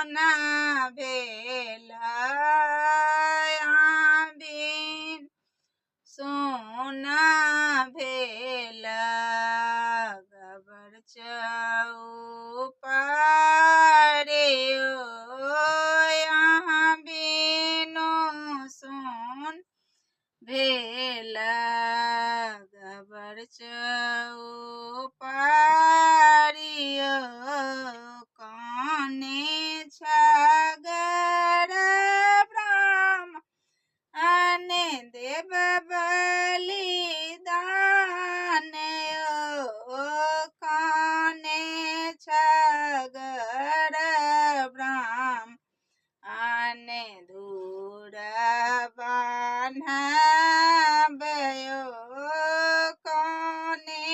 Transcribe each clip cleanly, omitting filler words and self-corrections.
सोना भेल, यहाँ बिनु सोना भेल। गबर चौपारियो यहाँ बिनु सोन भेल। गबर चौपारियो काने छागर ब्राह्मण देव बलिदान ओ, काने छागर ब्राह्मण धूर बान्हबयो, काने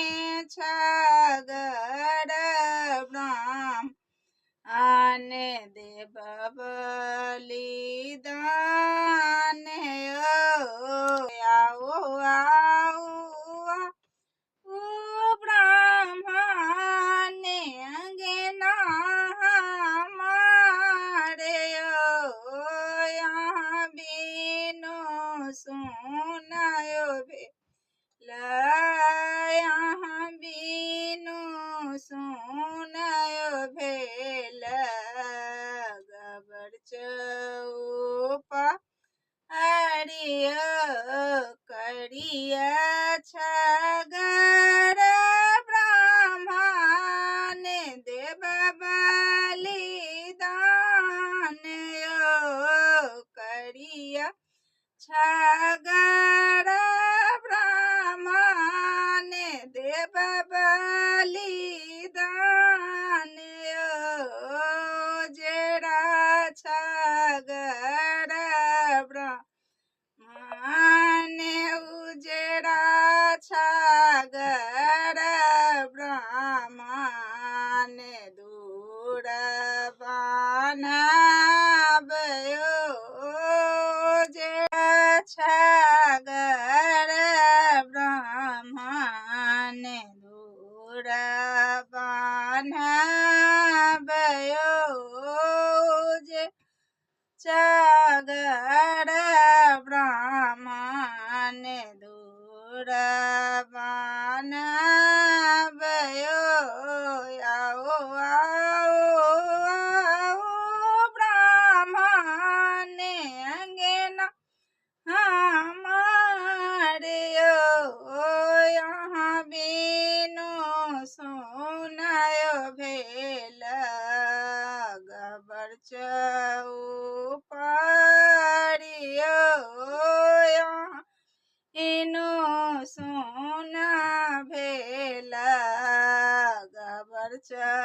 छागर ब्राह्मण देव बलिदान ओ। आओ आओ ओ ब्राह्मण अंगना हमारे ओ, यहाँ बिनु सोनायो भेल, यहाँ बिनु सोनायो भेल। गबर चौपा हरियो करिया छगर ब्राह्मण देव बलिदान ओ, करिया छगर ब्राह्मण देव बलिदान ओ। जेरा छगर ब्राह्मण उजरा छागर ब्राह्मण दूर बान्हबयो, जे छागर ब्राह्मण दूर बान्हबयो, जे छागर ब्राह्मण दूर बान्हबयो। आओ आओ आओ ब्राह्मण अंगना हमारे ओ, यहाँ बिनु सोनायो भेल। गबर चौपारियो यहाँ बिनु सोना भेल। गबर चौपारियो।